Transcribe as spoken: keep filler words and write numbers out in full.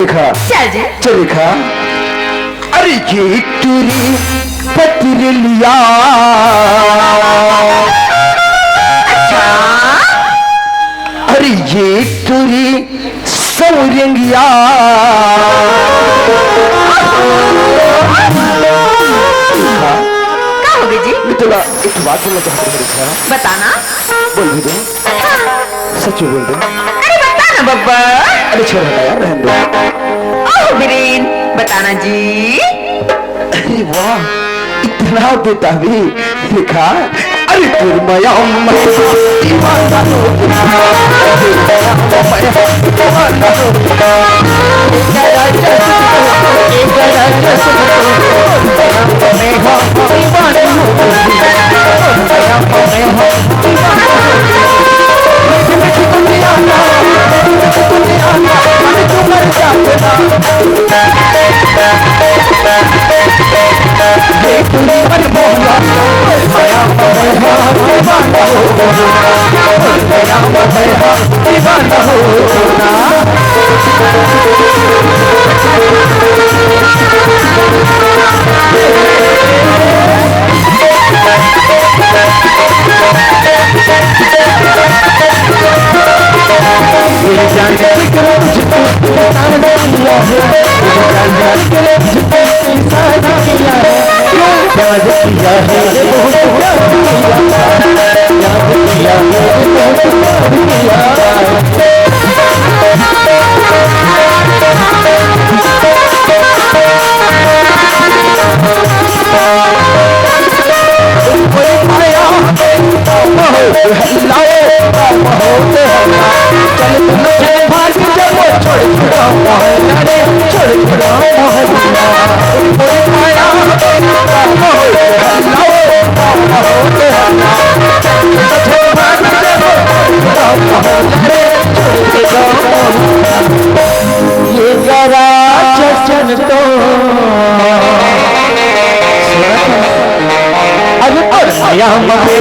रेखा। चल जी। चल रेखा। अरे ये टूरी पतरलिया। अच्छा। अरे ये टूरी सौरंगिया। का हो गए जी? मैं तोला एक बात बोलना चाहता हूँ रेखा। बताना। बोल भी दे। हाँ। सच में बोल दे। अरे बता ना बब्बर। अरे छोड़ हटा यार, रहने दे। ओह बिरेन, बताना जी। अरे वाह, इतना बेताबी रेखा। अरे तोर मया मया दीवाना हो गया। ये जरा चचन तो अरे अरे आया मम्मी।